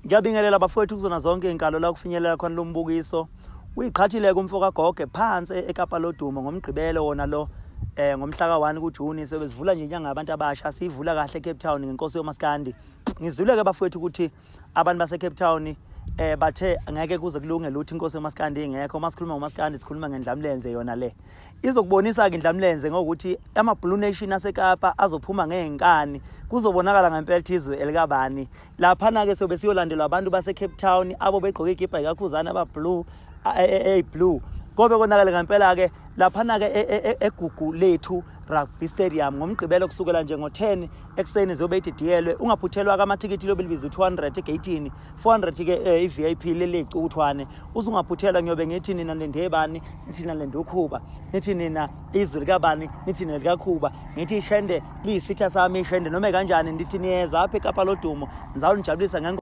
Ngiyabingelela bafowethu kuzona zonke iy'nkalo la kufinyelela khona lo mbukiso. Uyiqhathile-ke umfo kaGoge phansi eKapa Lodumo ngoMgqibelo wona lo ngomhla ka-1 kuJuni sobe sivula nje inyanga yabantu abasha siyivula kahle eCape Town ngenkosi yomaskandi. Ngizwile-ke bafowethu ukuthi abantu base-Cape Town bathe ngeke kuze kulunge lutho inkosi yomaskandi ingekho. Uma sikhuluma ngomaskandi sikhuluma ngendlamlenze yona le. Izokubonisa-ke indlamlenze ngokuthi ama-Blue Nation aseKapa azophuma ngey'nkani kuzobonakala ngempela ukuthi izwe elikabani. Laphana-ke sobe siyolandelwa abantu base-Cape Town abo begqoke igibha ikakhuzana aba-blue eyi-blue. Kobe konakale ngempela-ke laphana-ke eGugu Lethu Rugby Stadium ngoMgqibelo kusukela nje ngo-10 ekuseni zobe ididiyelwe. Ungaphuthelwa-ke amathikithi lobe libiza u-200 egeyithini, 400-ke i-VIP leli cukuthwane. Uzungaphuthelwa ngiyobe ngithi nina lendebani, nithi nina lendukhuba, nithi nina izwi likabani, nithi nina likakhuba, ngithi ishende liyisitha sami ishende noma kanjani ndithi niyeza apha eKapa Lodumo ngizawunijabulisa ngenko.